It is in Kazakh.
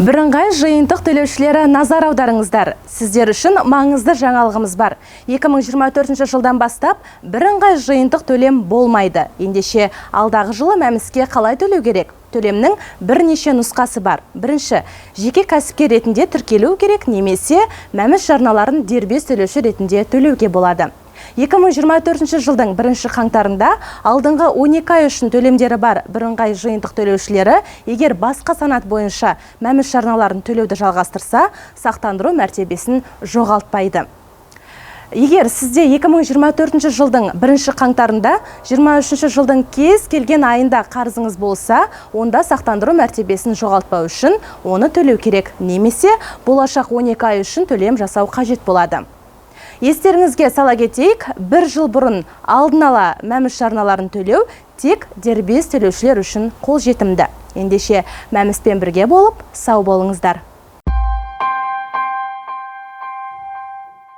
Бірыңғай жиынтық төлеушілері, назар аударыңыздар. Сіздер үшін маңызды жаңалығымыз бар. 2024 жылдан бастап бірыңғай жиынтық төлем болмайды. Ендеше алдағы жылы МӘМСке қалай төлеу керек? Төлемнің бірнеше нұсқасы бар. Бірінші, жеке кәсіпкер ретінде тіркелу керек немесе МӘМС жарналарын дербес төлеуші ретінде төлеуге болады. 2024 жылдың бірінші қаңтарында алдыңғы 12 ай үшін төлемдері бар бірыңғай жиынтық төлеушілері егер басқа санат бойынша МӘМС жарналарын төлеуді жалғастырса, сақтандыру мәртебесін жоғалтпайды. Егер сізде 2024 жылдың бірінші қаңтарында 23 жылдың кез келген айында қарызыңыз болса, онда сақтандыру мәртебесін жоғалтпау үшін оны төлеу керек немесе болашақ 12 ай үшін төлем жасау қажет болады. Естеріңізге сала кетейік, бір жыл бұрын алдын ала МӘМС жарналарын төлеу тек дербес төлеушілер үшін қолжетімді. Ендеше МӘМСпен бірге болып, сау болыңыздар.